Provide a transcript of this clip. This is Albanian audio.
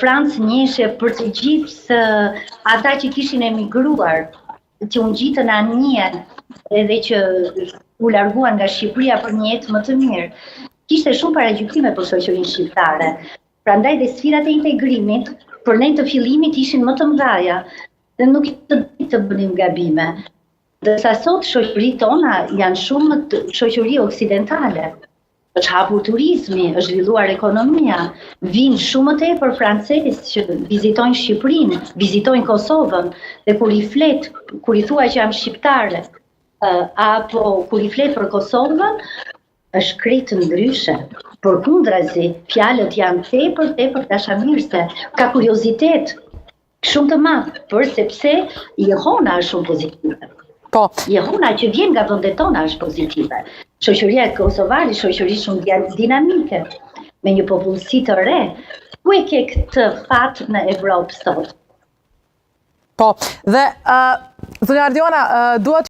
Francë njiheshe për të gjithë ata që kishin emigruar, që u ngjitën në anije edhe që u larguan nga Shqipëria për një jetë më të mirë. Kishte shumë paragjykime për shoqërinë shqiptare. Prandaj dhe sfidat e integrimit për ne të fillimit ishin më të mëdha dhe nuk të të bënim gabime. Ndërsa sot shoqëritë tona janë shumë të, shoqëri oksidentale. Është hapur turizmi, është zhvilluar ekonomia, vinë shumë më tepër francezë që vizitojnë Shqipërinë, vizitojnë Kosovën dhe kur i flet, kur i thua që jam shqiptare, apo kur i flet për Kosovën, është krejt ndryshe. Përkundrazi, fjalët janë tepër tepër dashamirëse, ka kuriozitet shumë të madh, për sepse jehona është shumë pozitive. Po. Jehona që vjen nga vendet tona është pozitive. Shoqëria kosovare është shoqëri shumë dinamike, me një popullsi të re. Ku e ke këtë fat në Evropë sot? Po, dhe uh, zonja Ardiona, uh, dua.